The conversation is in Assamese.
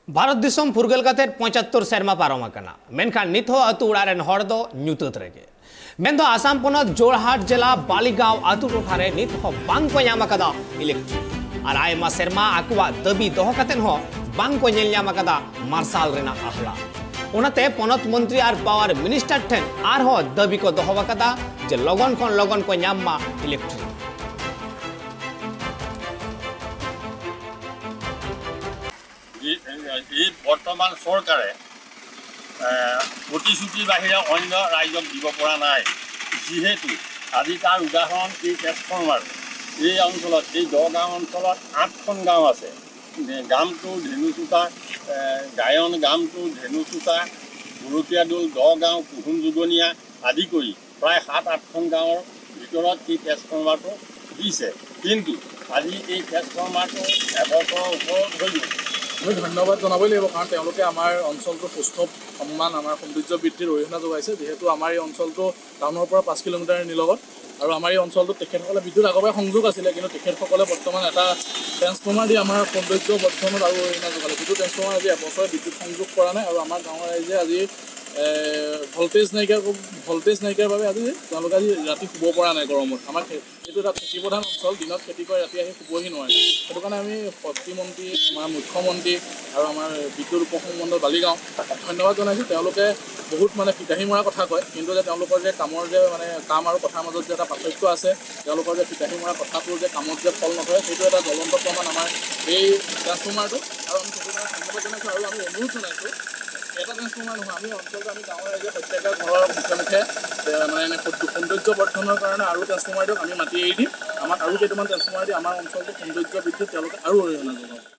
भारत दिसोम फुरगल कते 75 सेरमा पारम आकना मेनखान नित हो अतु ओड़ा रेन हड़ दो ᱧᱩᱛᱟᱹᱛ रेगे मेन दो आसाम पनत जोरहाट जिला बालीगांव अतु टोठा रे नित हो बांग को ᱧᱟᱢ आकदा इलेक्ट्रिक और आयमा सेरमा आकुआ दाबी दोहो कतेन हो बांग को ñेल ᱧᱟᱢ आकदा मार्शाल रेना आहला ओनाते पनत मंत्री और पावर मिनिस्टर ठेन are हो दाबी को दोहो आकदा जे लगन खन लगन को ᱧᱟᱢ मा इलेक्ट्रिक। এই বৰ্তমান চৰকাৰে প্ৰতিশ্ৰুতিৰ বাহিৰে অন্য ৰাইজক দিব পৰা নাই, যিহেতু আজি তাৰ উদাহৰণ এই ট্ৰেন্সফৰ্মাৰ। এই অঞ্চলত, এই দগাঁও অঞ্চলত 8খন গাঁও আছে। গামটো ধেনুচোতা, গায়ন গামটো ধেনুচোতা, গৰকীয়াদৌল, দগাঁও, কুহুম যুগনীয়া আদি কৰি প্ৰায় 7-8খন গাঁৱৰ ভিতৰত এই ট্ৰেন্সফৰ্মাৰটো দিছে। কিন্তু আজি এই ট্ৰেন্সফৰ্মাৰটো এবছৰৰ ওপৰত হৈ গ'ল। আমি ধন্যবাদ জনাবই লাগিব, কাৰণ তেওঁলোকে আমাৰ অঞ্চলটোৰ সুস্থ সন্মান, আমাৰ সৌন্দৰ্য বৃদ্ধিৰ অৰিহণা যোগাইছে। যিহেতু আমাৰ এই অঞ্চলটো টাউনৰ পৰা 5 কিলোমিটাৰ নিলগত আৰু আমাৰ এই অঞ্চলটোত তেখেতসকলে বিদ্যুৎ আগৰ পৰাই সংযোগ আছিলে, কিন্তু তেখেতসকলে বৰ্তমান এটা ট্ৰেন্সফৰ্মাৰ দি আমাৰ সৌন্দৰ্য বৰ্ধনত আৰু অৰিহণা যোগালে। যিটো ট্ৰেন্সফৰ্মাৰ আজি এবছৰে বিদ্যুৎ সংযোগ কৰা নাই আৰু আমাৰ গাঁৱৰ ৰাইজে আজি ভল্টেজ নাইকিয়াৰ বাবে আজি তেওঁলোকে আজি ৰাতি শুব পৰা নাই গৰমত। আমাৰ এইটো এটা খেতি প্ৰধান অঞ্চল, দিনত খেতি কৰে, ৰাতি আহি শুবহি নোৱাৰে। সেইটো কাৰণে আমি শক্তিমন্ত্ৰী, আমাৰ মুখ্যমন্ত্ৰী আৰু আমাৰ বিদ্যুৎ উপসংমণ্ডল বালিগাঁও ধন্যবাদ জনাইছোঁ। তেওঁলোকে বহুত মানে ফিতাহী মৰা কথা কয়, কিন্তু যে তেওঁলোকৰ যে কামৰ যে মানে কাম আৰু কথাৰ মাজত যে এটা পাৰ্থক্য আছে, তেওঁলোকৰ যে ফিতাহী মৰা কথাটোৰ যে কামত যে ফল নধৰে, সেইটো এটা জ্বলন্ত প্ৰমাণ আমাৰ এই ট্ৰেন্সফৰ্মাৰটো। আৰু আমি সেইটো কাৰণে ধন্যবাদ জনাইছোঁ আৰু আমি অনুৰোধ জনাইছোঁ, এটা ট্ৰেন্সফৰ্মাৰ নহয়, আমি অঞ্চলটো আমি গাঁৱৰ ৰাইজে প্ৰত্যেকৰ ঘৰৰ মুখে মুখে মানে এনে সৌন্দৰ্য বৰ্ধনৰ কাৰণে আৰু ট্ৰেন্সফৰ্মাৰ দিয়ক, আমি মাটি এৰি দিম, আমাক আৰু কেইটামান ট্ৰেন্সফৰ্মাৰ দি আমাৰ অঞ্চলটো সৌন্দৰ্য বৃদ্ধিত তেওঁলোকে আৰু অৰিহণা যোগাব।